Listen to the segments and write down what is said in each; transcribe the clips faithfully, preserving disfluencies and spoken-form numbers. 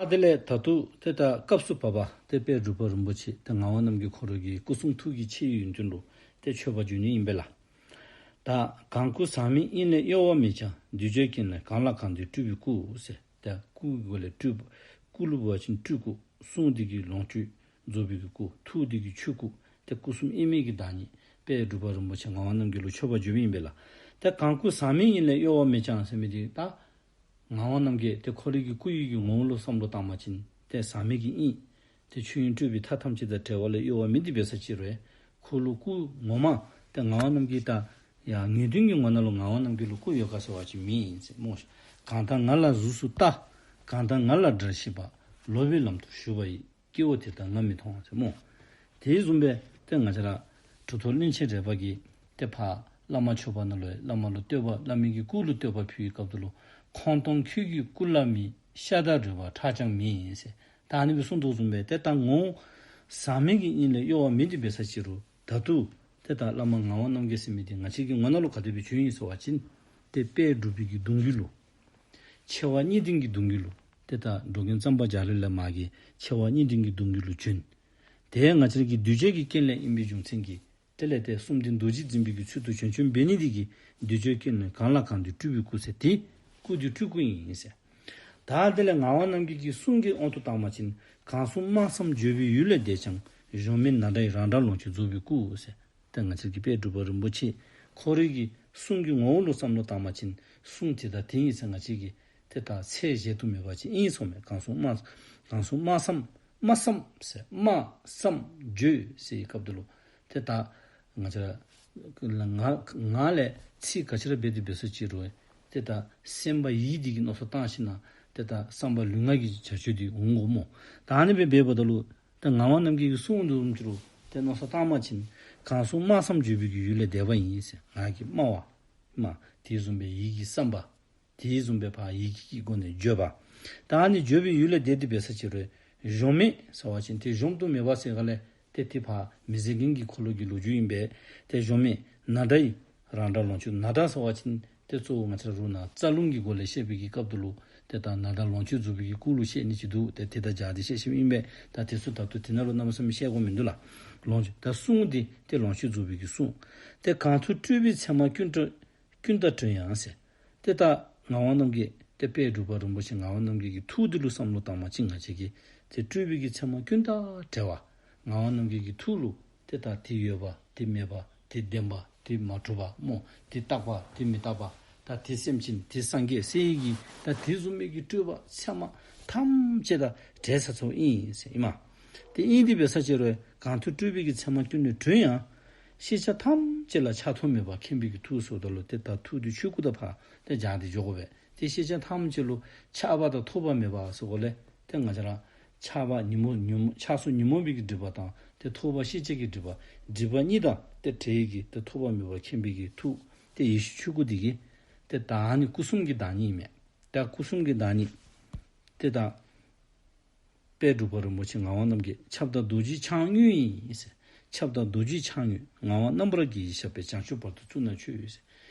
ཨ་དེ་ལས་ད་ལྟོ་ཏེ་ད་སྐབས་སུ་བབ་པ་ཏེ་དཔལ་འབྲུག་པ་རིན་པོ་ཆེ་ཏེ་ངག་དབང་རྣམ་རྒྱལ་ཁོ་ར་གི་སྐུ་གསུང་ཐུགས་ཀྱི་ཆེ་ཡོན་ཏན་ལུ་ཏེ་མཆོད་པར་བརྗོད་ནི་ཨིན་པས་ལགས། ད་གང་སྐུ་ཟག་མེད་དབྱིངས་ལས་གཡོ་བ་མེད་ཀྱང་། གདུལ་བྱའི་རྐྱེན་ལས་གང་ལ་གང་འདུལ་སྤྲུལ་པའི་སྐུ་ཟེར། ད་སྐུ་གི་སྒོ་ལས་སྤྲུལ་པ། སྐུ་ལུ་འབད་བ་ཅིན་སྤྲུལ་སྐུ། གསུང་འདི་གི་ལོངས་སྤྱོད་རྫོགས་པའི་གི་སྐུ། ཐུགས་འདི་གི་ཆོས་སྐུ། ཏེ་སྐུ་གསུམ་དབྱེར་མེད་ཀྱི་བདག་ཉིད་དཔལ་འབྲུག་པ་རིན་པོ་ཆེ་ངག་དབང་རྣམ་རྒྱལ་ལུ་མཆོད་པར་བརྗོད་པའི་ཨིན་པས་ལགས། ཏེ་གང་སྐུ་ཟག་མེད་དབྱིངས་ལས་གཡོ་བ་མེད་ཀྱང་ཟེར་མི་འདི་ད་ངག་དབང་རྣམ་རྒྱལ་ཏེ་ཁོ་རའི་གི་སྐུ་ཡི་གི་ངོ་བོ་ལུ་བསམ་བློ་བཏང་བ་ཅིན་ཏེ་ཟག་མེད་ཀྱི་དབྱིངས་ཏེ་ཆོས་དབྱིངས་སྤྲོས་པའི་མཐའ་ཐམས་ཅད་དང་བྲལ་བ་ལས་གཡོ་བ་མེད་དེ་འབད་ས་ཅིག་རུང་ཁོ་ལུ་སྐུ་ངོ་མ་ཏེ་ངག་དབང་རྣམ་རྒྱལ་ད་ཡང་ངེས་དོན་གྱི་ངོ་ན་ལུ་ངག་དབང་རྣམ་རྒྱལ་ལུ་སྐུ་ཡོད་ག་ཟེར་བ་ཅིན་མེད་ཟེར་སྨོ། གང་དག་ང་ལ་གཟུགས་སུ་བལྟ། གང་དག་ང་ལ་སྒྲར་ཤེས་པ། ལོག་པའི་ལམ་དུ་ཞུགས་པ་ཡི། སྐྱེ་བོ་དེ་དག་ང་མི་མཐོང་ཟེར་སྨོ། དེ་བཟུམ་སྦེ་ཏེ་ང་བཅས་ར་གྲུབ་ཐོབ་གླིང་ཆེན་རས་པ་གིས་ཏེ་ཕར་བླ་མ་མཆོད་པ་ནང་ལུ་བླ་མ་ལུ་བསྟོད་པ་བླ་མའི་གི་སྐུ་ལུ་བསྟོད་པ་ཕུལ་བའི་སྐབས་དེ་ལུ། ཁོང་སྟོང་ཁྱོད་ཀྱི་སྐུ་ལ་མི། ཤ་དང་རུས་པ་ཁྲག་ཀྱང་མེད་ཟེར། ད་ཨ་ནི་སྦེ་གསུངས་དོ་བཟུམ་སྦེ་ཏེ་ད་ངོ་བོ་ཟག་མེད་ཀྱི་དབྱིངས་ལས་གཡོ་བ་མེད་དེ་འབད་ས་ཅིག་རུང་ད་ལྟོ་ཏེ་ད་བླ་མ་ངག་དབང་རྣམ་རྒྱལ་ཟེར་མི་འདི་ང་བཅས་ཀྱི་ངོ་ན་ལུ་ག་དེ་སྦེ་བྱོན་ཡི་ཟེར་བ་ཅིན་ཏེ་དཔལ་འབྲུག་པའི་གི་གདུང་བརྒྱུད་ལུ་ཆེ་བ་གཉིས་ལྡན་གྱི་གདུང་བརྒྱུད་ལུ་ཏེ་ད་འགྲོ་མགོན་གཙང་པ་རྒྱ་རས་ལས་མར་གྱི་ཆེ་བ་གཉིས་ལྡན་གྱི་གདུང་བརྒྱུད་ལུ་བྱོན། ཏེ་ང་བཅས་ཀྱི་གདུལ་བྱའི་གི་རྐྱེན་ལས་ཨིན་པའི་རྒྱུ་མཚན་གྱིས་དེ་ལས་ཏེ་གསུམ་ལྡན་རྡོ་རྗེ་འཛིན་པའི་གི་ཚུལ་དུ་བྱོན་བྱོནམ་འབད་ནི་འདི་གིས་གདུལ་བྱའི་རྐྱེན་ལས་གང་ལ་གང་འདུལ་སྤྲུལ་པའི་སྐུ་ཟེར་ཏེ་སྐུ་འདི་སྤྲུལ་སྐུ་ཨིན་ཟེར། ད་དེ་ལས་ངག་དབང་རྣམ་རྒྱལ་གྱི་གསུང་གི་དབང་དུ་བཏང་བ་ཅིན། གང་གསུང་སྨྲ་བསམ་བརྗོད་པའི་ཡུལ་ལས་འདས་ཀྱང་། གཞོམ་མེད་ནཱ་ད་ཡི་རང་སྒྲ་ལོངས་སྤྱོད་རྫོགས་པའི་སྐུ་ཟེར། ཏེ་ང་བཅས་ཀྱི་དཔལ་འབྲུག་པ་རིན་པོ་ཆེ་ཁོ་རའི་གི་གསུང་གི་ངོ་བོ་ལུ་བསམ་བློ་བཏང་བ་ཅིན་གསུང་དེ་དག་དེ་ཨིན་ཟེར་ང་བཅས་ཀྱིས་ཏེ་ད་ཚད་གཞལ་དུ་མེད་པ་ཅིག་ཨིན་གསུངམ་མས། གང་གསུང་སྨྲ་གང་གསུང་སྨྲ་བསམ་སྨྲ་བསམ་ཟེར་སྨྲ་བསམ་བརྗོད་ཟེར་བའི་སྐབས་དེ་ལུ་ཏེ་ད་ང་བཅས་ར་ངག་ངག་ལས་ཚིག་ག་ཅི་ར་འབད་དེ་འབད་ས་ཅིག་རུང་ཏེ་ད་སེམས་པ་ཡིད་འདི་གི་མནོ་བསམ་བཏང་ཞིནམ་ལས་ཏེ་ད་བསམ་པ་ལུས་ངག་གི་བྱ་སྤྱོད་འདི་འོང་དགོ་སྨོ། ད་ཨ་ནི་སྦེ་འབདཝ་ད་ལུ་ཏེ་ངག་དབང་རྣམ་རྒྱལ་གྱི་གསུང་དུ་བཟུམ་ཅིག་རུང་ཏེ་མནོ་བསམ་བཏང་བ་ཅིན་གང་གསུང་སྨྲ་བསམ་བརྗོད་པའི་གི་ཡུལ་ལས་འདས་པ་ཡིན་ཟེར། ངག་གི་སྨྲ་བ་སྨྲ་དེ་བཟུམ་སྦེ་ཡིད་ཀྱི་བསམ་པ་དེ་བཟུམ་སྦེ་ཕར་ཡི་གེ་གི་སྒོ་ནས་བརྗོད་པ། ད་ཨ་ནི་བརྗོད་པའི་ཡུལ་ལས་འདས་ཏེ་འབད་ས་ཅིག་རུང་གཞོམ་མེད་ཟེར་བ་ཅིན་ཏེ་གཞོམ་དུ་མེད་པ་ཟེར་ག་ལས་ཏེ་ཏེ་ཕར་མི་ཟད་རྒྱན་གྱི་འཁོར་ལོ་གི་ལོ་རྒྱུས་ཨིན་པས། ཏེ་གཞོམ་མེད་ནཱ་ད་ཡི་རང་སྒྲ་ལོངས་སྤྱོད། ནཱ་ད་ཟེར་བ་ཅིན་ཏེ་གཙོ་བོ་ང་བཅས་ར་ནཱ་རྩ་རླུང་གི་སྒོ་ལས་བཤད་པའི་གི་སྐབས་དེ་ལུ་ཏེ་ད་ནཱ་ད་ལོངས་སྤྱོད་རྫོགས་པའི་གི་སྐུ་ལུ་བཤད་ནི་ཅིག་འདུག། ཏེ་དེ་དང་སྦྱར་ཏེ་བཤད་བཤདཔ་ཨིན་པས། ད་དེ་ཚུ་ད་ལྟོ་དེ་ནང་ལུ་གནམ་མེད་ས་མེད་བཤད་དགོཔ་མིན་འདུག་ལགས། ལོངས་སྤྱོད་ད་གསུང་འདི་ཏེ་ལོངས་སྤྱོད་རྫོགས་པའི་གི་གསུང་། ཏེ་གང་ཐུགས་སྤྲུལ་པའི་མཚན་མ་ཀུན་ཀྲོང་ཀུན་དང་བྲལ་ཡང་ཟེར། ཏེ་ད་ངག་དབང་རྣམ་རྒྱལ་ཏེ་དཔལ་འབྲུག་པ་རིན་པོ་ཆེ་ངག་དབང་རྣམ་རྒྱལ་གྱི་ཐུགས་འདི་ལུ་བསམ་བློ་བཏང་བ་ཅིན་ང་བཅས་ཀྱིས་ཏེ་སྤྲུལ་པའི་གི་མཚན་མ་ཀུན་དང་བྲལ་བ་ངག་དབང་རྣམ་རྒྱལ་གྱི་ཐུགས་ལུ་ཏེ་ད་དེ་ཡོད་པ་དེ་མེད་པ་དེ་བདེན་པ་དེ་མ་གྲུབ་པ་སྨོ། དེ་རྟག་པ་དེ་མི་རྟག་པ་ད་དེ་སེམས་ཅན་དེ་སངས་རྒྱས་ཟེར་བའི་གི་ད་དེ་བཟུམ་མའི་གི་སྤྲོས་པ་མཚན་མ་ཐམས་ཅད་ད་བྲལ་ཚར་ཚརཝ་ཨིན་ཟེར་ཨིན་མས། ཏེ་ཨིན་དེ་འབད་ས་ཅིག་རུང་གང་ཐུགས་སྤྲུལ་པའི་གི་མཚན་མ་ཀུན་ནས་གྲོལ་ཡང་། ཤེས་བྱ་ཐམས་ཅད་ལ་ཆགས་ཐོགས་མེད་པར་མཁྱེན་པའི་གི་ཐུགས་ཟེརཝ་ད་ལུ་ཏེ་ད་ཐུགས་དེ་ཆོས་སྐུ་དང་ཕར་ཏེ་སྦྱར་ཏེ་འཇོག་དགོ་པས། ཏེ་ཤེས་བྱ་ཐམས་ཅད་ལུ་ཆགས་པ་དང་ཐོགས་པ་མེད་པ་ཟེརཝ་ལས་ཏེ་ང་བཅས་ར་ཆགས་པ་ཉོན་མོངས་ཉོན་མོངས་ཆགས་སོགས་ཉོན་མོངས་པའི་གི་སྒྲིབ་པ་དང་ཏེ་ཐོགས་པ་ཤེས་བྱའི་གི་སྒྲིབ་པ་སྒྲིབ་པ་གཉིས་དང་ཏེ་བྲལ་བའི་གི་ཏེ་ཐོགས་པ་མེད་པར་མཁྱེན་པའི་གི་ཐུགས་ཏེ་ཡེ་ཤེས་ཆོས་སྐུ་འདི་གིས་ཏེ་ད་ཨ་ནི་སྐུ་གསུམ་གྱི་བདག་ཉིད་ཨིན་མས། ད་སྐུ་གསུམ་གྱི་བདག་ཉིད་ཏེ་ད་དཔལ་འབྲུག་པ་རིན་པོ་ཆེ་ངག་དབང་རྣམ་རྒྱལ་ཁྱབ་བདག་རྡོ་རྗེ་འཆང་དངོས་ཡིན་ཟེར། ཁྱབ་བདག་རྡོ་རྗེ་འཆང་དངོས་ངག་དབང་རྣམ་པར་རྒྱལ་བའི་ཞབས་པད་བྱང་ཆུབ་བར་དུ་གཙུག་ན་མཆོད་ཟེར།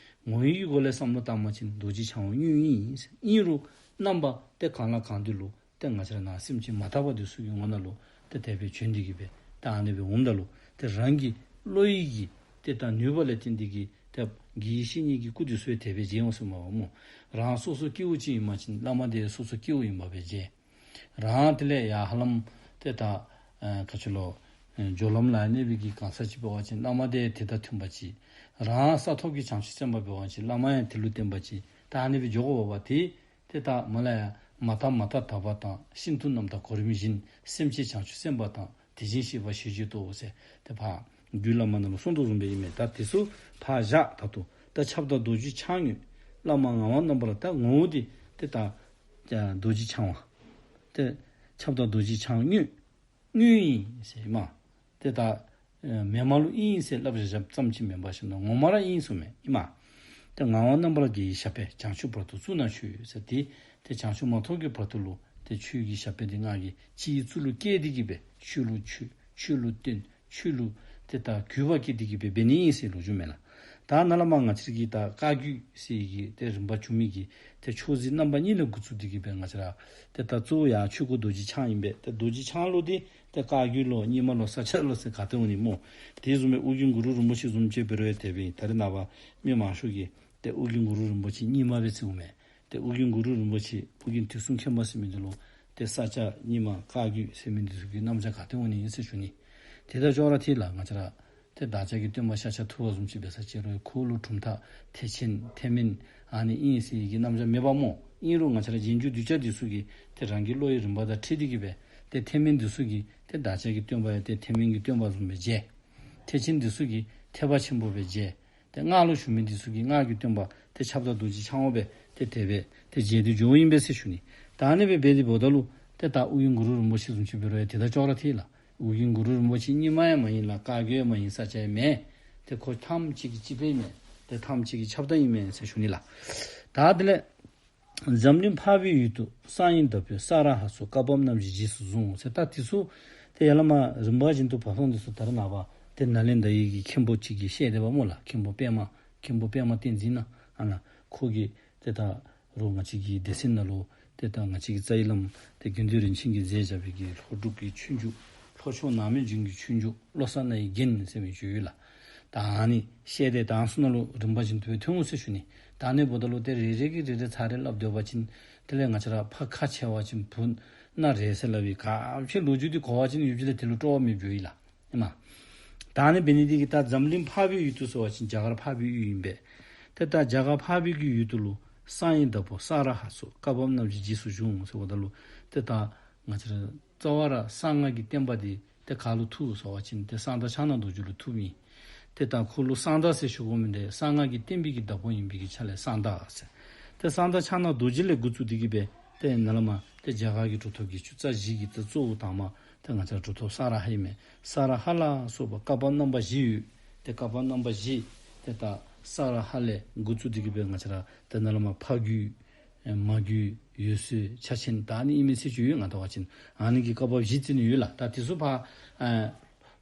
ངོ་བོའི་སྒོ་ལས་བསམ་བློ་བཏང་བ་ཅིན་རྡོ་རྗེ་འཆང་དབང་དངོས་ཡིན་ཟེར། ཨིན་རུང་རྣམ་པ་ཏེ་གང་ལ་གང་འདུལ་ལུ་ཏེ་ང་བཅས་ར་ནཱ་སེམས་ཅན་མ་དག་པ་དེ་ཚུ་གི་ངོ་ན་ལུ་ཏེ་དེ་སྦེ་བྱོན་ཏེ་གི་སྦེ་ཏེ་ཨ་ནི་སྦེ་འོངམ་ད་ལུ་ཏེ་རང་གི་བློ་ཡི་གི་ཏེ་ད་ནུས་པ་ལས་བརྟེན་ཏེ་གི་ཏེ་དགེ་བའི་བཤེས་གཉེན་གྱི་སྐུ་དེ་ཚུ་ཡང་དེ་སྦེ་མཇལ་འོང་ཟེར་མས་པ་སྨོ། རང་སོ་སོ་སྐྱེ་བོ་ཅིག་ཨིན་པ་ཅིན་བླ་མ་དེ་སོ་སོ་སྐྱེ་བོ་ཨིན་པ་སྦེ་མཇལ། རང་དེ་ལས་ཡར་ཧ་ལམ་ཏེ་ད་ཨ་ག་ཅི་ལོ་ཨ་སྦྱོར་ལམ་ལ་གནས་པའི་གི་གང་ཟག་ཅིག་འབད་བ་ཅིན་བླ་མ་དེ་དེ་དང་མཐུན་པ་ཅིག། རང་ས་ཐོབ་ཀྱི་བྱང་ཆུབ་སེམས་དཔའ་འབད་བ་ཅིན་བླ་མ་ཡང་དེ་ལུ་བརྟེན་པ་ཅིག། ད་ཨ་ནི་སྦེ་འགྱོ་དགོཔ་འབད་བ་དེ་ཏེ་ད་མ་ལ་ཡ་མ་དག་མ་དག་དག་པ་དང་། ཤིན་ཏུ་རྣམ་དག་གོ་རིམ་བཞིན། སེམས་ཅན་བྱང་ཆུབ་སེམས་དཔའ་དང་། དེ་བཞིན་གཤེགས་པ་ཞེས་བརྗོད་དོ་ཟེར། ཏེ་ཕར་རྒྱུད་བླ་མ་ནང་ལུ་གསུངས་དོ་བཟུམ་སྦེ་ཨིན་མས། ད་དེ་ཚུ་ཕར་བཞག། ད་ལྟོ་ད་ཁྱབ་བདག་རྡོ་རྗེ་འཆང་དངོས་བླ་མ་ངག་དབང་རྣམ་པར་ད་ངོ་བོ་དེ་ཏེ་ད་རྡོ་རྗེ་འཆང་དབང་ཏེ་ཁྱབ་བདག་རྡོ་རྗེ་འཆང་དངོས་དངོས་ཡིན་ཟེར་ཨིན་མས། ཏེ་ད་ཨེ་མེན་མ་ལུ་ཨིན་ཟེར་སླབ་བཞག་བཞགཔ་ཙམ་ཅིག་མེན་པར་ཞིནམ་ལས་ངོ་མ་ར་ཨིན་གསུངམ་མས་ཨིན་མས། ཏེ་ངག་དབང་རྣམ་པར་རྒྱལ་བའི་ཞབས་པད་བྱང་ཆུབ་བར་དུ་གཙུག་ན་མཆོད་ཟེར། ཏེ་ཏེ་བྱང་ཆུབ་མ་ཐོབ་ཀྱི་བར་དུ་ལུ་ཏེ་ཁྱོད་ཀྱི་ཞབས་པད་འདི་ང་གིས་སྤྱི་གཙུག་ལུ་བཀལ་ཏེ་གི་སྦེ་ཁྱོད་ལུ་མཆོད། ཁྱོད་ལུ་བསྟེན། ཁྱོད་ལུ་ཏེ་ད་གུས་པ་བསྐྱེད་དེ་གི་སྦེ་འབད་ནི་ཨིན་ཟེར་ལོ་རྒྱུས་མས་ལགས། ད་ནཱ་ལས་མར་ང་བཅས་ཀྱི་ད་བཀའ་བརྒྱུད་ཟེར་གྱི་ཏེ་རིམ་པ་བྱུང་མི་གི་ཏེ་ཆོས་སྲིད་རྣམ་པ་གཉིས་ལས་འགོ་བཙུགས་ཏེ་གི་སྦེ་ང་བཅས་ར་ཏེ་ད་གཙོ་བོ་ཡར་ཆོས་སྐུ་རྡོ་རྗེ་འཆང་ཨིན་པས། ཏེ་རྡོ་རྗེ་འཆང་ལུ་འདི་ཏེ་བཀའ་བརྒྱུད་ལོ་རྙིང་མ་ལོ་ས་སྐྱ་ལོ་ཟེར་ག་ཏེ་འོང་ནི་སྨོ། དེ་བཟུམ་སྦེ་ཨོ་རྒྱན་གུ་རུ་རིན་པོ་ཆེ་བཟུམ་ཅིག་འབད་རུང་ཡང་དེ་སྦེ་ཨིན། ད་རེས་ནངས་པ་མི་མང་ཤོས་ཀྱིས་ཏེ་ཨོ་རྒྱན་གུ་རུ་རིན་པོ་ཆེ་རྙིང་མ་སྦེ་བརྩིཝ་མས། ཏེ་ཨོ་རྒྱན་གུ་རུ་རིན་པོ་ཆེ་ཨོ་རྒྱན་དུས་གསུམ་མཁྱེན་པ་ཟེར་མི་འདི་ལུ་ཏེ་ས་སྐྱ་རྙིང་མ་བཀའ་བརྒྱུད་ཟེར་མི་འདི་ཚུ་གི་རྣམ་གཞག་ག་ཏེ་འོང་ནི་ཨིན་ཟེར་ཞུ་ནི། དེ་དང་ཅོག་ར་འཐད་ལགས། ང་བཅས་ར་ཏེ་བདག་ཅག་གི་སྟོན་པ་ཤཱཀྱ་ཐུབ་པ་བཟུམ་ཅིག་འབད་ས་ཅིག་རུང་ཁོ་ལུ་གྲུབ་མཐའ་ཐེག་ཆེན་ཐེག་དམན་ཨ་ནི་ཨིན་ཟེར་གྱི་རྣམ་གཞག་མེད་པ་སྨོ། ཨིན་རུང་ང་བཅས་ར་རྗེས་འཇུག་གདུལ་བྱ་འདི་ཚུ་གིས་ཏེ་རང་གི་བློ་ཡི་རིམ་པ་དང་འཁྲིལ་ཏེ་གི་སྦེ་ཏེ་ཐེག་དམན་འདི་ཚུ་གིས་ཏེ་བདག་ཅག་གི་སྟོན་པ་ཡང་ཏེ་ཐེག་དམན་གྱི་སྟོན་པ་བཟུམ་སྦེ་མཇལ། ཐེག་ཆེན་འདི་ཚུ་གིས་ཐེག་པ་ཆེན་པོ་སྦེ་མཇལ། ཏེ་སྔགས་ལུ་ཞུགས་མི་འདི་ཚུ་གིས་སྔགས་ཀྱི་སྟོན་པ་ཏེ་ཁྱབ་བདག་རྡོ་རྗེ་འཆང་ངོ་སྦེ་ཏེ་དེ་སྦེ་ཏེ་མཇལ་ཏེ་འགྱོཝ་ཨིན་པས་ཟེར་ཞུ་ནི། ད་ཨ་ནི་སྦེ་འབད་དེ་འབདཝ་ད་ལུ་ཏེ་ད་ཨོ་རྒྱན་གུ་རུ་རིན་པོ་ཆེ་བཟུམ་ཅིག་འབད་རུང་ཡང་དེ་དང་ཅོག་ར་འཐད་ལགས། ཨོ་རྒྱན་གུ་རུ་རིན་པོ་ཆེ་རྙིང་མ་ཡང་མ་ཨིན་ལགས། བཀའ་བརྒྱུད་ཡང་མ་ཨིན། ས་སྐྱ་ཡང་མེན། ཏེ་ཁོ་ཐམས་ཅད་ཀྱི་སྤྱི་དཔལ་ཨིན་མས། ཏེ་ཐམས་ཅད་ཀྱི་ཁྱབ་བདག་ཨིན་མས་ཟེར་ཞུ་ནི་ལགས། ད་དེ་ལས་འཛམ་གླིང་འཕགས་པའི་ཡུལ་དུ་གསང་བའི་བདག་པོས་ས་ར་ཧ་སོགས་བཀའ་བབས་རྣམས་ཀྱི་རྗེས་སུ་བཟུང་ཟེར། ད་དེ་ཚུ་ཏེ་ཡར་ལས་མར་རིམ་པ་བཞིན་དུ་བབས་ཐངས་འདི་ཚུ་ད་རེས་ནངས་པ་ཏེ་ནཱ་ལེནྡྲ་ཡི་གི་མཁན་པོ་ཅིག་གིས་བཤད་དེས་པ་སྨོ་ལགས། མཁན་པོ་པདྨ་མཁན་པོ་པདྨ་བསྟན་འཛིན་ན་ཨ་ནཱ་ཁོ་གིས་ཏེ་ད་རུང་ང་བཅས་ཀྱི་སྡེ་ཚན་ནང་ལུ་ཏེ་ད་ང་བཅས་ཀྱི་རྩ་བའི་བླམ་ཏེ་དགེ་འདུན་རིན་ཆེན་གྱིས་མཛད་བཞག་པའི་གི་ལྷོ་འབྲུག་གི་ཆོས་འབྱུང་ལྷོ་ཕྱོགས་ནགས་མོའི་ལྗོངས་ཀྱི་ཆོས་འབྱུང་བློ་གསར་རྣ་བའི་རྒྱན་ཟེར་མི་ཅིག་ཡོད་ལགས། ད་ཨ་ནི་བཤད་དེ་དང་ཚུ་ནང་ལུ་རིམ་པ་བཞིན་དུ་སྦེ་ཐོན་འོང་ཟེར་ཞུ་ནི། ད་ཨ་ནི་འབདཝ་ད་ལུ་ཏེ་རེ་རེ་གིས་རེ་རེ་ཚར་རེ་སླབ་སྡོད་པ་ཅིན་དེ་ལས་ང་བཅས་ར་ཕར་ཁ་ཕྱེ་བ་ཅིན་བུ་ན་རེ་ཟེར་སླབ་པའི་ག་ཅི་ལོ་རྒྱུས་འདི་གོ་བ་ཅིན་ཡུལ་གྱི་ལས་དེ་ལུ་སྤྲོ་བ་མེདཔ་འགྱོཝ་ཨིན་ལགས། ཨིན་མས། ད་ཨ་ནི་འབད་ནི་འདི་གིས་ད་འཛམ་གླིང་འཕགས་པའི་ཡུལ་དུ་ཟེར་བ་ཅིན་རྒྱ་གར་འཕགས་པའི་ཡུལ་ཨིན་པས། ཏེ་ད་རྒྱ་གར་འཕགས་པའི་གི་ཡུལ་དུ་ལུ་གསང་བའི་བདག་པོ་ས་ར་ཧ་སོགས་བཀའ་བབས་རྣམས་ཀྱི་རྗེས་སུ་བཟུང་ཟེརཝ་ད་ལུ་ཏེ་ད་ང་བཅས་ར་རྩ་བ་ར་གསང་སྔགས་ཀྱི་བསྟན་པ་འདི་ཏེ་ག་ལུ་ཐུག་ཟེར་བ་ཅིན་ཏེ་གསང་བདག་ཕྱག་ན་རྡོ་རྗེ་ལུ་ཐུགཔ་ཨིན། ཏེ་ད་ཁོ་ལུ་གསང་བདག་ཟེར་ཞུ་དགོ་མི་འདི་གསང་སྔགས་ཀྱི་བསྟན་པའི་གི་བདག་པོ་ཨིན་པའི་གི་ཆ་ལས་གསང་བདག་ཟེར། ཏེ་གསང་བདག་ཕྱག་ན་རྡོ་རྗེ་ལས་འགོ་བཙུགས་ཏེ་གི་སྦེ་ཏེ་ནཱ་ལས་མར་ཏེ་རྒྱ་གར་གྱི་གྲུབ་ཐོབ་བརྒྱད་ཅུ་རྩ་བཞི་གི་ཏེ་གཙོ་བོ་དང་པ་ཏེ་ང་བཅས་ར་གྲུབ་ཐོབ་ས་ར་ཧ་ཨིན་མས། ས་ར་ཧ་ལ་སོགས་པ་བཀའ་བབས་རྣམ་པ་བཞི་ཡོད། ཏེ་བཀའ་བབས་རྣམ་པ་བཞི་ཏེ་ད་ས་ར་ཧ་ལས་འགོ་བཙུགས་ཏེ་གི་སྦེ་ང་བཅས་ར་ཏེ་ནཱ་ལས་མར་ཕ་རྒྱུད་ཨེ་མ་རྒྱུད་འོད་གསལ་ཕྱག་ཆེན་ད་ཨ་ནི་ཨིན་མས་ཟེར་ཞུ་ཡོད། ང་བལྟ་བ་ཅིན་ཨ་ནི་གི་བཀའ་བབས་བཞི་བརྩི་ནི་ཡོད་ལགས། ད་དེ་ཚུ་ཕར་ཨེ་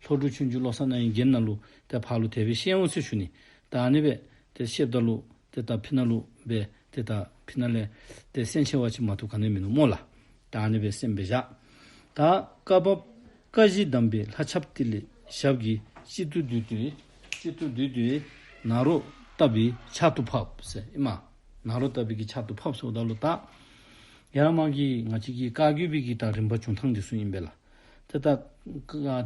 ལྷོ་འབྲུག་ཆོས་འབྱུང་བློ་གསར་རྣ་བའི་རྒྱན་ནང་ལུ་ཏེ་ཕར་ལུ་དེ་སྦེ་བཤད་འོང་ཟེར་ཞུ་ནི། ད་ཨ་ནི་སྦེ་ཏེ་བཤདཔ་ད་ལུ་ཏེ་ད་ཕི་ན་ལུ་སྦེ་ཏེ་ད་ཕི་ན་ལས་ཏེ་གསན་ཆེ་བ་ཅིན་མ་ཐུབ་ག་ནི་མིན་ནུག་སྨོ་ལགས། ད་ཨ་ནི་སྦེ་གསན་སྦེ་བཞག། ད་བཀའ་བབས་བཀའ་བཞི་གདམས་པའི་ལྷ་ཆབ་ཏི་ལི་ཞབས་ཀྱིས་གཅིག་ཏུ་བསྡུས་ཏེ་གཅིག་ཏུ་བསྡུས་ཏེ་ནཱ་རོ་ཏ་པའི་ཕྱག་ཏུ་ཕབ་ཟེར་ཨིན་མས། ནཱ་རོ་ཏ་པའི་གི་ཕྱག་ཏུ་ཕབ་ཟེརཝ་ད་ལུ་ད་ཡར་མར་གྱི་ང་བཅས་ཀྱི་བཀའ་བརྒྱུད་པའི་གི་ད་རིམ་པ་བྱུང་ཐངས་འདི་ཚུ་ཨིན་པས་ལགས། ཏེ་ད་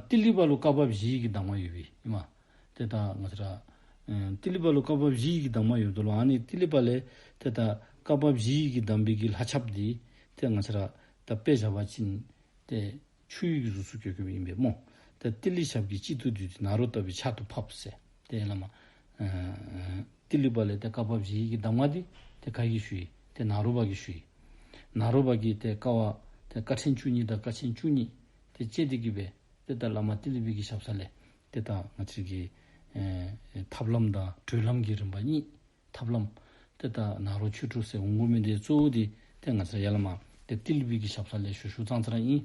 ཏི་ལི་པ་ལུ་བཀའ་བབས་བཞི་གི་གདམས་ངག་ཡོད་པས་ཨིན་མས། ཏེ་ད་ང་བཅས་ར་ཨེ་ཏི་ལི་པ་ལུ་བཀའ་བབས་བཞི་གི་གདམས་ངག་ཡོདཔ་ད་ལུ་ཨ་ནི་ཏི་ལི་པ་ལས་ཏེ་ད་བཀའ་བབས་བཞི་གི་གདམས་པའི་གི་ལྷ་ཆབ་འདི་ཏེ་ང་བཅས་ར་ད་དཔེ་བཞག་པ་ཅིན་ཏེ་ཆུ་ཡི་གི་གཟུགས་སུ་བཀོད་བཀོདཔ་ཨིན་པས་སྨོ། ཏེ་ཏི་ལི་ཞབས་ཀྱིས་གཅིག་ཏུ་བསྡུས་ཏེ་ནཱ་རོ་ཏ་པའི་ཕྱག་ཏུ་ཕབ་ཟེར། ཏེ་ཡར་ལས་མར་ཨེ་ཏི་ལི་པ་ལས་ཏེ་བཀའ་བབས་བཞི་གི་གདམས་ངག་འདི་ཏེ་ག་གིས་ཞུ་ཡི། ཏེ་ནཱ་རོ་པ་གིས་ཞུ་ཡི། ནཱ་རོ་པ་གིས་ཏེ་དཀའ་བ་ཏེ་དཀའ་ཕྲན་བཅུ་གཉིས་དང་དཀའ་ཆེན་བཅུ་གཉིས་ཏེ་སྤྱད་དེ་གི་སྦེ་ཏེ་ད་བླ་མ་ཏི་ལི་པའི་གི་ཞབས་ས་ལས་ཏེ་ད་ང་བཅས་ཀྱི་ཨེ་ཐབས་ལམ་དང་གྲོལ་ལམ་གྱི་རིམ་པ་གཉིས། ཐབས་ལམ་ཏེ་ད་ནཱ་རོ་ཆོས་དྲུག་ཟེར་འོང་དགོ་མི་འདི་གཙོ་བོ་འདི་ཏེ་ང་བཅས་ཡར་ལས་མར་ཏེ་ཏི་ལི་པའི་གི་ཞབས་ས་ལས་ཞུ་ཞུཝ་ཙང་ཙ་ར་ཨིན།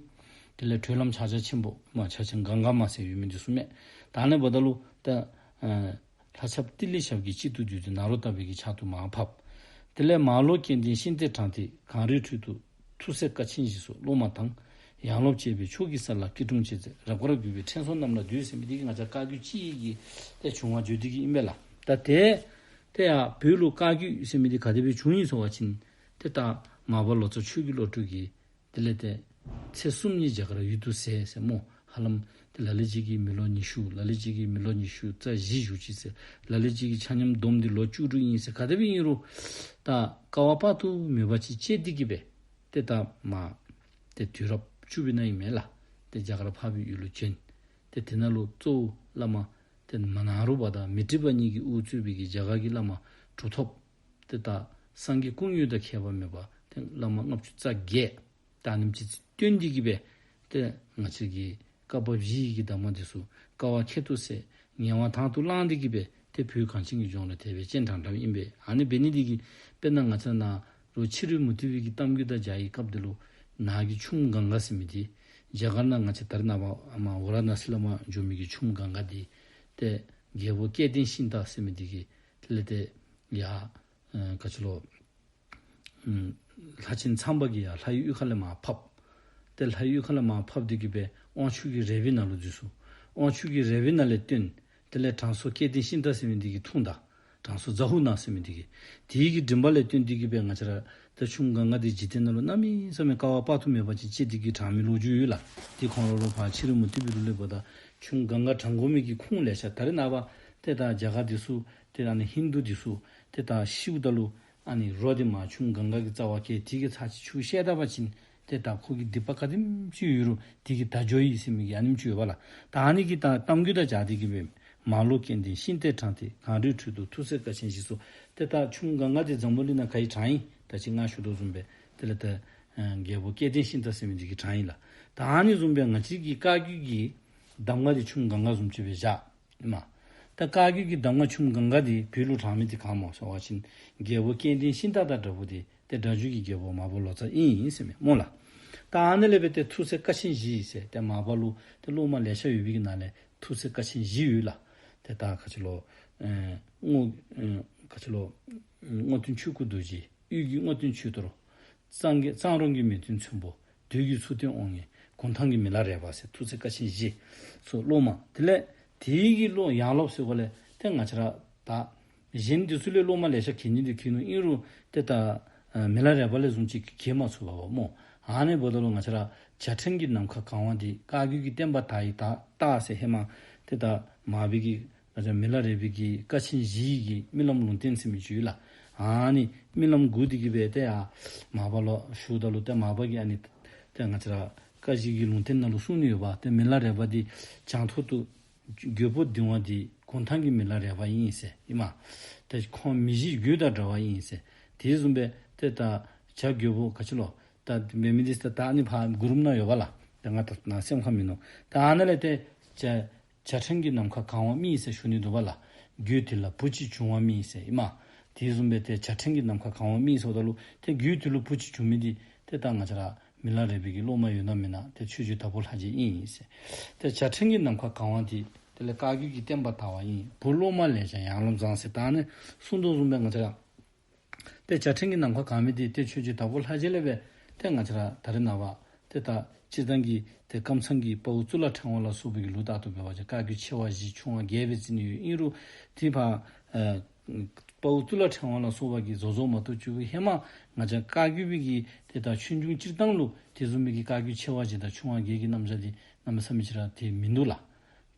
དེ་ལས་གྲོལ་ལམ་ཕྱག་རྒྱ་ཆེན་པོ་མ་ཕྱག་ཆེན་གངྒཱ་མ་ཟེར་ཡོད་མི་འདི་ཚུ་མས། ད་ཨ་ནི་འབདཝ་ད་ལུ་ཏེ་ཨེ་ལྷ་ཆབ་ཏི་ལི་ཞབས་ཀྱིས་གཅིག་ཏུ་བསྡུས་ཏེ་ནཱ་རོ་ཏ་པའི་གི་ཕྱག་ཏུ་མར་ཕབ། དེ་ལས་མར་ལོ་སྐལ་ལྡན་ཤིང་རྟའི་དྲང་ཐིག་གངས་རིའི་ཁྲོད་དུ་ཐུགས་སྲས་ཀ་ཆེན་བཞི་སོགས་སློབ་མ་དང་། ཡང་སློབ་བཅས་པའི་ཕྱོགས་ཀྱི་ས་ལ་སྐྱིལ་ཀྲུང་བཅས་ཚེ་རབ་དཀར་བརྒྱུད་པའི་ཕྲེང་སོགས་རྣམས་ལ་འདུད་ཟེར་མི་འདི་གིས་ང་བཅས་བཀའ་བརྒྱུད་སྤྱི་ཡི་གི་ཏེ་བྱུང་བ་བརྗོད་དེ་གི་ཨིན་པས་ལགས། ད་ཏེ་ཏེ་ཡར་བོད་ལུ་བཀའ་བརྒྱུད་ཟེར་མི་འདི་ག་དེ་སྦེ་བྱུང་ཡི་ཟེར་བ་ཅིན་ཏེ་ད་མར་པ་ལོ་ཙཱ་ཆོས་ཀྱི་བློ་གྲོས་ཀྱིས་དེ་ལས་ཏེ་ཚེ་གསུམ་གཉིས་རྒྱ་གར་ཡུལ་དུ་ཟད་ཟེར་སྨོ། ཧ་ལམ་ཏེ་ལ་ལུ་ཅིག་གིས་མི་ལོ་ཉི་ཤུ་ལ་ལུ་ཅིག་གིས་མི་ལོ་ཉི་ཤུ་རྩ་བཞི་བཞུགས་ཅི་ཟེར། ལ་ལུ་ཅིག་གིས་ཆ་མཉམ་བསྡོམས་ཏེ་ལོ་བཅུ་དྲུག་ཨིན་ཟེར། ག་དེ་སྦེ་ཨིན་རུང་ད་དཀའ་བ་དཔག་ཏུ་མེད་པ་ཅིག་སྤྱད་དེ་གི་སྦེ་ཏེ་ད་མར་ཏེ་དུས་རབས་བཅུ་པའི་ནང་ཨིན་མས་ལགས། ཏེ་རྒྱ་གར་འཕགས་པའི་ཡུལ་ལུ་བྱོན། ཏེ་དེ་ནང་ལུ་གཙོ་བོ་བླ་མ་ཏེ་མ་ནཱ་རོ་པ་དང་མཻ་ཏྲི་པ་གཉིས་ཀྱིས་དབུ་གཙོས་པའི་གི་རྒྱ་གར་གྱི་བླ་མ་གྲུབ་ཐོབ་ཏེ་ད་སངས་རྒྱས་སྐུ་དངོས་དང་ཁྱད་པར་མེད་པ་ཏེ་བླ་མ་ལྔ་བཅུ་རྩ་བརྒྱད་ད་ཨ་ནེམ་ཅིག་བསྟེན་དེ་གི་སྦེ་ཏེ་ང་བཅས་ཀྱི་བཀའ་བབས་བཞི་ཡི་གི་གདམས་ངག་འདི་ཚུ་དཀའ་བ་ཁྱད་དུ་བསད་ངལ་བ་དང་དུ་བླངས་ཏེ་གི་སྦེ་ཏེ་བོད་གངས་ཅན་གྱི་ལྗོངས་ལུ་དེ་སྦེ་སྤྱན་དྲངས་དྲངསམ་ཨིན་པས། ཨ་ནི་འབད་ནི་འདི་གིས་དཔེར་ན་ང་བཅས་ནཱ་རོ་ཕྱི་རོལ་མུ་སྟེགས་པའི་གི་གཏམ་རྒྱུད་དང་མཇལ་བའི་སྐབས་འདི་ལུ་ནཱ་གི་ཆུ་མོ་གངྒཱ་ཟེར་མི་འདི་རྒྱ་གར་ནང་ང་བཅས་ད་རེས་ནངས་པ་ཨ་མར་ཝཱ་ར་ཎ་སི་ལས་མར་འགྱོ་མི་གི་ཆུ་མོ་གངྒཱ་འདི་ཏེ་རྒྱལ་པོ་སྐལ་ལྡན་ཤིང་རྟ་ཟེར་མི་འདི་གིས་ དེ་ལས་ཏེ་ཡ་ཨ་ག་ཅི་ལོ། ཨམ་ལྷ་ཆེན་ཚངས་པ་གིས་ཡ་ལྷའི་གཡུས་ཁ་ལས་མར་ཕབ། ཏེ་ལྷའི་གཡུས་ཁ་ལས་མར་ཕབ་སྟེ་གི་སྦེ་དབང་ཕྱུག་གི་རལ་པའི་ནང་ལུ་འཛུལ་སོང་། དབང་ཕྱུག་གི་རལ་པའི་ནང་ལས་བཏོན། དེ་ལས་དྲང་སྲོང་སྐལ་ལྡན་ཤིང་རྟ་ཟེར་མི་འདི་གིས་འཐུང་ད། དྲང་སྲོང་ཛ་ཧུ་ན་ཟེར་མི་འདི་གིས། དེ་གི་མགྲིན་པ་ལས་བཏོན་ཏེ་གི་སྦེ་ང་བཅས་ར་ད་ཆུ་མོ་གངྒཱ་འདི་འཇིག་རྟེན་ནང་ལུ་གནམ་མེད་ས་མེད་དཀའ་བ་དཔག་ཏུ་མེད་པ་ཅིག་སྤྱད་དེ་གི་དྲངས་མི་ལོ་རྒྱུས་ཡོད་ལགས། དེ་ཁོང་ར་ལུ་ཕར་ཕྱི་རོལ་མུ་སྟེགས་པའི་ལུགས་ལས་འབདཝ་ད་ཆུ་མོ་གངྒཱ་དྲང་དགོ་མི་གི་ཁུངས་ལེ་ཤ་ད་རེས་ནངས་པ་ཏེ་ད་རྒྱ་གར་འདི་ཚུ་ཏེ་ཨ་ནི་ཧིན་དུ་འདི་ཚུ་ཏེ་ད་ཤིཝ་ད་ལུ་ཨ་ནི་རོ་འདི་མར་ཆུ་མོ་གངྒཱ་གི་རྩ་བར་བསྐྱལ། དེ་གི་ཚར་གཅིག་ཆུ་བཤལ་ད་པ་ཅིན་ཏེ་ད་ཁོ་གི་སྡིག་པ་ག་དེམ་ཅིག་ཡོད་རུང་དེ་གིས་དག་འགྱོཝ་ཨིན་ཟེར་མི་གི་ཨ་ནེམ་ཅིག་ཡོད་པ་ལགས། ད་ཨ་ནི་གི་ད་གཏམ་རྒྱུད་དང་སྦྱར་ཏེ་གི་སྦེ་མར་ལོ་སྐལ་ལྡན་ཤིང་རྟས་དྲངས་ཏེ། གངས་རིའི་ཁྲོད་དུ་ཐུགས་སྲས་ཀ་ཆེན་བཞི་སོགས། ཏེ་ད་ཆུ་མོ་གངྒཱ་འདི་འཛམ་བུ་གླིང་ནང་ག་གིས་དྲངས་ཡི། ད་ཅི་ང་ཞུ་དོ་བཟུམ་སྦེ་དེ་ལས་ད་ཨ་རྒྱལ་པོ་སྐལ་ལྡན་ཤིང་རྟ་ཟེར་མི་འདི་གིས་དྲངས་ཡི་ལགས། ད་ཨ་ནི་བཟུམ་སྦེ་ང་བཅས་ཀྱི་བཀའ་བརྒྱུད་ཀྱི་གདམས་ངག་འདི་ཆུ་མོ་གངྒཱ་བཟུམ་ཅིག་སྦེ་བཞག་ཨིན་མས། ད་བཀའ་བརྒྱུད་ཀྱི་གདམས་ངག་ཆུ་མོ་གངྒཱ་འདི་བོད་ལུ་དྲངས་མི་འདི་ག་སྨོ་ཟེར་བ་ཅིན་རྒྱལ་པོ་སྐལ་ལྡན་ཤིང་རྟ་དང་འདྲ་བོ་འདི་ཏེ་སྒྲ་བསྒྱུར་གྱི་རྒྱལ་པོ་མར་པ་ལོ་ཙཱ་ཨིན་ཟེར་མས་སྨོ་ལགས། ད་ཨ་ནི་ལས་སྦེ་ཏེ་ཐུགས་སྲས་ཀ་ཆེན་བཞི་ཟེར་ཏེ་མར་པ་ལུ་ཏེ་སློབ་མ་ལེ་ཤ་ཡོད་པའི་གི་ནང་ལས་ཐུགས་སྲས་ཀ་ཆེན་བཞི་ཡོད་ལགས། ཏེ་ད་ག་ཅི་ལོ། ཨེ་སྔོ་ཨེ་ག་ཅི་ལོ། སྔོ་སྟོན་ཆོས་སྐུ་རྡོ་རྗེ། དབུས་ཀྱི་སྔོ་སྟོན་ཆོས་རྡོར། གཙང་གི་གཙང་རོང་གི་མེས་སྟོན་ཚོན་པོ། འདོད་ཀྱི་མཚུར་སྟོན་དབང་ངེ་གུང་ཐང་གི་མི་ལ་རས་པ་ཟེར་ཐུགས་སྲས་ཀ་ཆེན་བཞི་སོགས་སློབ་མ། དེ་ལས་དེའི་གི་སློབ་ཡང་སློབ་ཟེར་བ་ལས་ཏེ་ང་བཅས་ར་ད་གཞན་འདི་ཚུ་ལས་སློབ་མ་ལེ་ཤ་གྱེས་ནི་འདི་གྱེས་ནུག། ཨིན་རུང་ཏེ་ད་ཨ་མི་ལ་རས་པ་ལས་བཟུམ་ཅིག་གྱེས་མ་ཚུགས་པས་སྨོ། ཨ་ནི་འབདཝ་ད་ལུ་ང་བཅས་ར་བྱ་ཕྲན་གྱིས་ནམ་མཁའ་གང་བ་འདི་བཀའ་བརྒྱུད་ཀྱི་བསྟན་པ་དར་ཡི་ད་ད་ཟེར་ཧེ་མ་ཏེ་ད་མར་པའི་གི་ང་བཅས་མི་ལ་རས་པའི་གི་ཀ་ཆེན་བཞི་གི་རྨི་ལམ་ལུང་བསྟན་ཟེར་མི་ཅིག་ཡོད་ལགས། ཨ་ནི་རྨི་ལམ་སྒུག་སྟེ་གི་སྦེ་ཏེ་ཡར་མར་པ་ལུ་ཞུཝ་ད་ལུ་ཏེ་མར་པ་གིས་ཨ་ནི་ཏེ་ང་བཅས་ར་ཀ་བཞི་གི་ལུང་བསྟན་ནང་ལུ་གསུངས་ནི་ཡོདཔ་ཏེ་མི་ལ་རས་པ་འདི་བྱང་ཐོག་ཏུ་རྒོད་པོ་ལྡིང་བ་འདི་གུང་ཐང་གི་མི་ལ་རས་པ་ཨིན་ཟེར་ཨིན་མས། ཏེ་ཁོང་མི་གཤིས་རྒོད་དང་འདྲ་བ་ཨིན་ཟེར། དེ་བཟུམ་སྦེ་ཏེ་ད་བྱ་རྒོད་པོ་ག་ཅི་ལོ། ད་མེ་མེ་འདི་ད་ཨ་ནི་ཕར་མགུར་མ་ནང་ཡོདཔ་ལགས། ད་ང་ད་ནཱ་སེམས་ཁར་མིན་ནུག། ད་ཨ་ནཱ་ལས་ཏེ་བྱ་བྱ་ཕྲན་གྱིས་ནམ་མཁའ་གང་བ་རྨིས་ཟེར་ཞུ་ནི་འདུག་པ་ལགས། རྒོད་དེ་ལ་བུ་གཅིག་བྱུང་བ་རྨིས་ཟེར་ཨིན་མས། དེ་བཟུམ་སྦེ་ཏེ་བྱ་ཕྲན་གྱིས་ནམ་མཁའ་གང་བ་རྨིས་ཟེརཝ་ད་ལུ་ཏེ་རྒོད་དེ་ལུ་བུ་གཅིག་བྱུང་མི་འདི་ཏེ་ད་ང་བཅས་ར་མི་ལ་རས་པའི་གི་སློབ་མ་ཡོད་ན་མེན་ན་ཏེ་ཆོས་རྗེ་དྭགས་པོ་ལྷ་རྗེ་ཨིན་ཟེར། ཏེ་བྱ་ཕྲན་གྱིས་ནམ་མཁའ་གང་བ་འདི་དེ་ལས་བཀའ་བརྒྱུད་ཀྱི་བསྟན་པ་དར་བ་ཨིན། བུ་སློབ་མ་ལེ་ཤ་ཡང་སློབ་བཟང་ཟེར། ད་ཨ་ནི་གསུངས་དོ་བཟུམ་སྦེ་ང་བཅས་ར་ཏེ་བྱ་ཕྲན་གྱིས་ནམ་མཁའ་གང་མི་འདི་ཏེ་ཆོས་རྗེ་དྭགས་པོ་ལྷ་རྗེ་ལས་སྦེ་ཏེ་ང་བཅས་ར་ད་རེས་ནངས་པ་ཏེ་ད་སྤྱིར་བཏང་གི་ཏེ་ཀམ་ཚང་གི་དཔའ་བོ་གཙུག་ལག་ཕྲེང་བ་ལ་སོགས་པའི་གི་ལུགས་ལྟར་དུ་འབད་བ་ཅིན་བཀའ་བརྒྱུད་ཆེ་བ་བཞི་ཆུང་བ་བརྒྱད་སྦེ་བརྩི་ནི་ཡོད། ཨིན་རུང་ཏེ་ཕར་ཨ་དཔའ་བོ་གཙུག་ལག་ཕྲེང་བ་ལ་སོགས་པ་གིས་བཟོ་བཟོཝ་མ་གཏོགས་ཅིག་ཧེ་མ་ང་བཅས་བཀའ་བརྒྱུད་པའི་གི་ཏེ་ད་ཆོས་འབྱུང་སྤྱིར་བཏང་ལུ་དེ་བཟུམ་མའི་གི་བཀའ་བརྒྱུད་ཆེ་བ་བཞི་དང་ཆུང་བ་བརྒྱད་ཀྱི་རྣམ་གཞག་འདི་གནམ་མེད་ས་མེད་ཅིག་ར་ཏེ་མིན་འདུག་ལགས།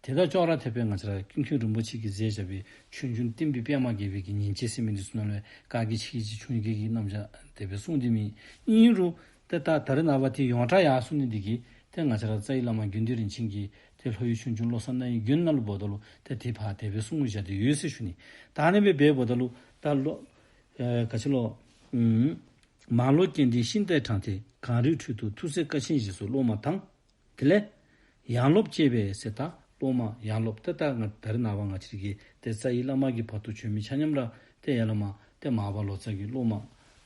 དེ་དང་ཅོག་ར་འཐདཔ་སྦེ་ང་བཅས་ར་ཀུན་མཁྱེན་རིན་པོ་ཆེ་གིས་མཛད་བཞག་པའི་ཆོས་འབྱུང་བསྟན་པའི་པདྨ་རྒྱས་པའི་གི་ཉིན་བྱེད་ཟེར་མི་འདི་ཚུ་ནང་ལུ་བཀའ་བརྒྱུད་ཆེ་བཞི་ཆུང་བརྒྱད་ཀྱི་རྣམ་གཞག་དེ་སྦེ་གསུངས་ཏེ་མེད། ཨིན་རུང་ཏེ་ད་ད་རེས་ནངས་པ་ཏེ་ཡོངས་གྲགས་ཡར་སོང་ནི་འདི་གིས་ཏེ་ང་བཅས་ར་རྩ་བའི་བླ་མ་དགེ་འདུན་རིན་ཆེན་གྱིས་ཏེ་ལྷོ་ཡུལ་ཆོས་འབྱུང་བློ་གསར་རྣ་བའི་རྒྱན་ནང་ལུ་འབདཝ་ད་ལུ་ཏེ་དེ་ཕར་དེ་སྦེ་གསུངས་བཞག་སྟེ་ཡོད་ཟེར་ཞུ་ནི། ད་ཨ་ནི་སྦེ་འབདཝ་ད་ལུ་ད་ལོ་ཨེ་ག་ཅི་ལོ། ཨམ་མར་ལོ་སྐལ་ལྡན་ཤིང་རྟས་དྲངས་ཏེ། གངས་རིའི་ཁྲོད་དུ་ཐུགས་སྲས་ཀ་ཆེན་བཞི་སོགས་སློབ་མ་དང་། དེ་ལས་ཡང་སློབ་བཅས་པས་ཟེར། ད་སློབ་མ་ཡང་སློབ་ཏེ་ད་ང་ད་རེས་ནངས་པ་ང་བཅས་ཀྱི་ཏེ་རྩ་བའི་བླ་མ་གི་བར་དུ་བྱོན་མི་ཆ་མཉམ་ར་ཏེ་ཡར་ལས་མར་ཏེ་མར་པ་ལོ་ཙཱ་གི་སློབ་མ་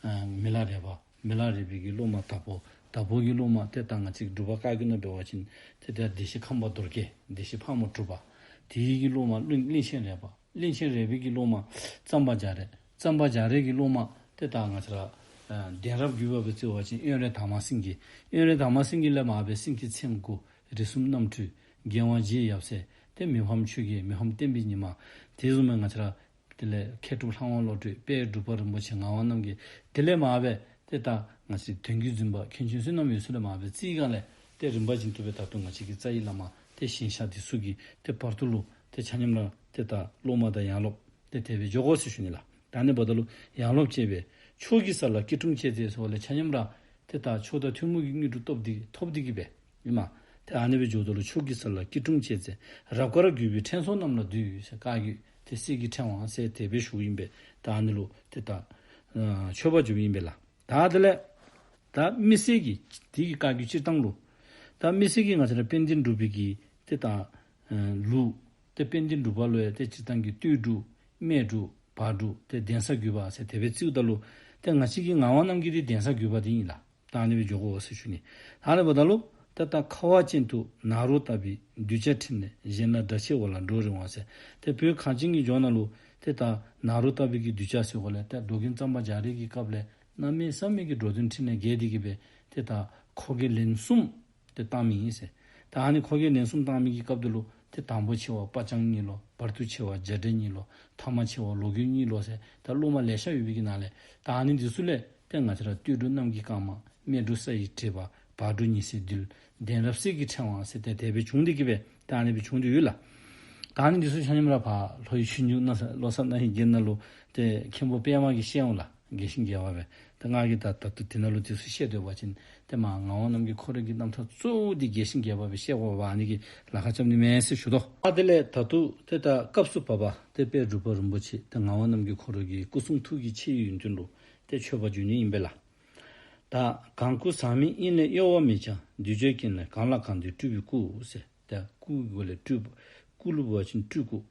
ཨ་མི་ལ་རས་པ། མི་ལ་རས་པའི་གི་སློབ་མ་དྭགས་པོ། དྭགས་པོ་གི་སློབ་མ་ཏེ་ད་ང་བཅས་འབྲུག་པ་བཀའ་བརྒྱུད་ནང་འབད་བ་ཅིན་ཏེ་ད་བདེ་གཤེགས་ཁམས་པ་རྡོར་རྒྱལ། བདེ་གཤེགས་ཕག་མོ་གྲུ་པ། དེའི་གི་སློབ་མ་གླིང་གླིང་ཆེན་རས་པ། གླིང་ཆེན་རས་པའི་གི་སློབ་མ་གཙང་པ་རྒྱ་རས། གཙང་པ་རྒྱ་རས་ཀྱི་སློབ་མ་ཏེ་ད་ང་བཅས་ར་ཨ་གདན་རབས་བརྒྱུད་པ་སྦེ་བརྩི་བ་ཅིན་དབོན་རས་དར་མ་སེང་གེ། དབོན་རས་དར་མ་སེང་གེ་ལས་མར་སྦེ་སེང་གེ་མཚན་དགུ། རིགས་གསུམ་རྣམ་འཕྲུལ། རྒྱལ་དབང་རྗེ་ཡབ་སྲས། ཏེ་མི་ཕམ་ཆོས་རྒྱལ། མི་ཕམ་བསྟན་པའི་ཉི་མ། དེ་བཟུམ་སྦེ་ང་བཅས་ར་དེ་ལས་མཁས་གྲུབ་ལྷ་དབང་བློ་གྲོས། དཔལ་འབྲུག་པ་རིན་པོ་ཆེ། ངག་དབང་རྣམ་རྒྱལ། དེ་ལས་མར་སྦེ་ཏེ་ད་ང་བཅས་དོན་བརྒྱུད་འཛིན་པ་མཁན་ཆེན་བསོད་ནམས་འོད་ཟེར་ལས་མར་སྦེ་རྩིས་སྒང་ལས་ཏེ་རིམ་པ་བཞིན་དུ་སྦེ་ད་ལྟོ་ང་བཅས་ཀྱི་རྩ་བའི་བླ་མ་ཏེ་ཞིང་གཤེགས་འདི་ཚུ་གི་ཏེ་བར་དུ་ལུ་ཏེ་ཆ་མཉམ་ར་ཏེ་ད་སློབ་མ་དང་ཡང་སློབ་ཏེ་དེ་སྦེ་འགྱོ་དགོ་ཟེར་ཞུ་ནི་ལགས། ད་ཨ་ནི་འབདཝ་ད་ལུ་ཡང་སློབ་བཅས་པས། ཕྱོགས་ཀྱི་ས་ལ་སྐྱིལ་ཀྲུང་བཅས་ཏེ་ཟེར་བ་ལས་ཆ་མཉམ་ར་ཏེ་ད་མཆོག་དང་ཐུན་མོང་གི་དངོས་གྲུབ་ཐོབ་སྟེ་ཐོབ་སྟེ་གི་སྦེ་ཨིན་མས། ཏེ་ཨ་ནི་སྦེ་འགྱོཝ་ད་ལུ་ཕྱོགས་ཀྱི་ས་ལ་སྐྱིལ་ཀྲུང་བཅས་ཏེ། རབ་དཀར་བརྒྱུད་པའི་ཕྲེང་ཚོགས་རྣམས་ལ་འདུད་ཟེར། བཀའ་བརྒྱུད་ཏེ་སྲས་ཀྱི་ཕྲེང་བ་ཟེར་དེ་སྦེ་ཞུཝ་ཨིན་པས། ད་ཨ་ནི་ལུ་ཏེ་ད་ཨ་མཆོད་པ་བརྗོདཔ་ཨིན་པས་ལགས། ད་དེ་ལས་ད་དམིགས་བསལ་གྱིས་དེ་གི་བཀའ་བརྒྱུད་སྤྱིར་བཏང་ལུ་ད་དམིགས་བསལ་གྱིས་ང་བཅས་ར་དཔལ་ལྡན་འབྲུག་པའི་གི་ཏེ་ད་ཨ་ལུགས་ཏེ་དཔལ་ལྡན་འབྲུག་པ་ལུ་ཡང་ཏེ་སྤྱིར་བཏང་གི་སྟོད་འབྲུག་སྨད་འབྲུག་བར་འབྲུག་ཏེ་གདན་ས་བརྒྱུད་པ་ཟེར་དེ་སྦེ་བརྩིཝ་ད་ལུ་ཏེ་ང་བཅས་ཀྱི་ངག་དབང་རྣམ་རྒྱལ་འདི་གདན་ས་བརྒྱུད་པ་འདི་ཨིན་ལགས། ད་ཨ་ནི་སྦེ་འགྱོ་དགོ་ཟེར་ཞུ་ནི། ད་ཨ་ནི་འབདཝ་ད་ལུ་ད་ད་ཁ་བ་ཅན་དུ་ནཱ་རོ་ཏ་པའི་གདུལ་བྱ་ཁྲིད་ནས། གཞན་ལ་སྒྲ་ཆེ་བ་ལ་འགྲོ་རིང་བ་ཟེར། ཏེ་བོད་གངས་ཅན་གྱི་ལྗོངས་ནང་ལུ་ ཏེ་ད་ནཱ་རོ་ཏ་པའི་གི་གདུལ་བྱ་ཟེར་གོ་ལས་ཏེ་འགྲོ་མགོན་གཙང་པ་རྒྱ་རས་ཀྱི་སྐབས་ལས་གནམ་མེད་ས་མེད་ཀྱི་འགྲོ་དོན་ཕྲིན་ལས་རྒྱས་ཏེ་གི་སྦེ་ཏེ་ད་འཁོར་གྱི་ལན་གསུམ་ཏེ་བཏང་མི་ཨིན་ཟེར། ད་ཨ་ནི་འཁོར་གྱི་ལན་གསུམ་བཏང་མི་གི་སྐབས་དེ་ལུ་ཏེ་དང་པོ་ཆེ་བ་སྤ་རྐྱང་གཉིས་ལོ། བར་དུ་ཆེ་བ་རྒྱ་འབྲས་གཉིས་ལོ། ཐ་མ་ཆེ་བ་ལོ་རྒོད་གཉིས་ལོ་ཟེར་ད་སློབ་མ་ལེ་ཤ་ཡོད་པའི་གི་ནང་ལས་ད་ཨ་ནི་འདི་ཚུ་ལས་ཏེ་ང་བཅས་ར་སྟོད་འབྲུག་གནམ་གྱི་སྐར་མ། སྨད་འབྲུག་ས་ཡི་དྲེག་པ། བར་འབྲུག་ཉི་ཟེར་རྡུལ། གདན་རབས་གསེར་གྱི་ཕྲེང་བ་ཟེར་ཏེ་དེ་སྦེ་བྱུང་སྟེ་གི་སྦེ་ད་ཨ་ནི་སྦེ་བྱུང་སྟེ་ཡོད་ལགས། ད་ཨ་ནི་འདི་ཚུ་ཆ་མཉམ་ར་ཕར་ལྷོ་ཡི་ཆོས་འབྱུང་ན་ས་བློ་གསར་རྣ་བའི་རྒྱན་ནང་ལུ་ཏེ་མཁན་པོ་པདྨ་གིས་བཤད་འོང་ལགས། རྒྱས་ཤིང་རྒྱས་པ་སྦེ། ད་ང་གིས་ད་ད་ལྟོ་དེ་ནང་ལུ་འདི་ཚུ་བཤད་སྡོད་པ་ཅིན་ཏེ་མར་ངག་དབང་རྣམ་རྒྱལ་ཁོ་ར་གི་རྣམ་ཐར་གཙོ་བོ་འདི་རྒྱས་ཤིང་རྒྱས་པ་སྦེ་བཤད་དགོ་པ་ཨ་ནི་གི་ལཱ་ཁག་རྐྱབ་ནི་མས་ཟེར་ཞུ་དོ། ཨ་དེ་ལས་ད་ལྟོ་ཏེ་ད་སྐབས་སུ་བབ་པ་ཏེ་དཔལ་འབྲུག་པ་རིན་པོ་ཆེ་ཏེ་ངག་དབང་རྣམ་རྒྱལ་ཁོ་ར་གི་སྐུ་གསུང་ཐུགས་ཀྱི་ཆེ་ཡོན་ཏན་ལུ་ཏེ་མཆོད་པ་བརྗོད་ནི་ཨིན་པས་ལགས། ད་གང་སྐུ་ཟག་མེད་དབྱིངས་ལས་གཡོ་བ་མེད་ཀྱང་། གདུལ་བྱའི་རྐྱེན་ལས་གང་ལ་གང་འདུལ་སྤྲུལ་པའི་སྐུ་ཟེར། ད་སྐུ་གི་སྒོ་ལས་སྤྲུལ་པ། སྐུ་ལུ་འབད་བ་ཅིན་སྤྲུལ་སྐུ།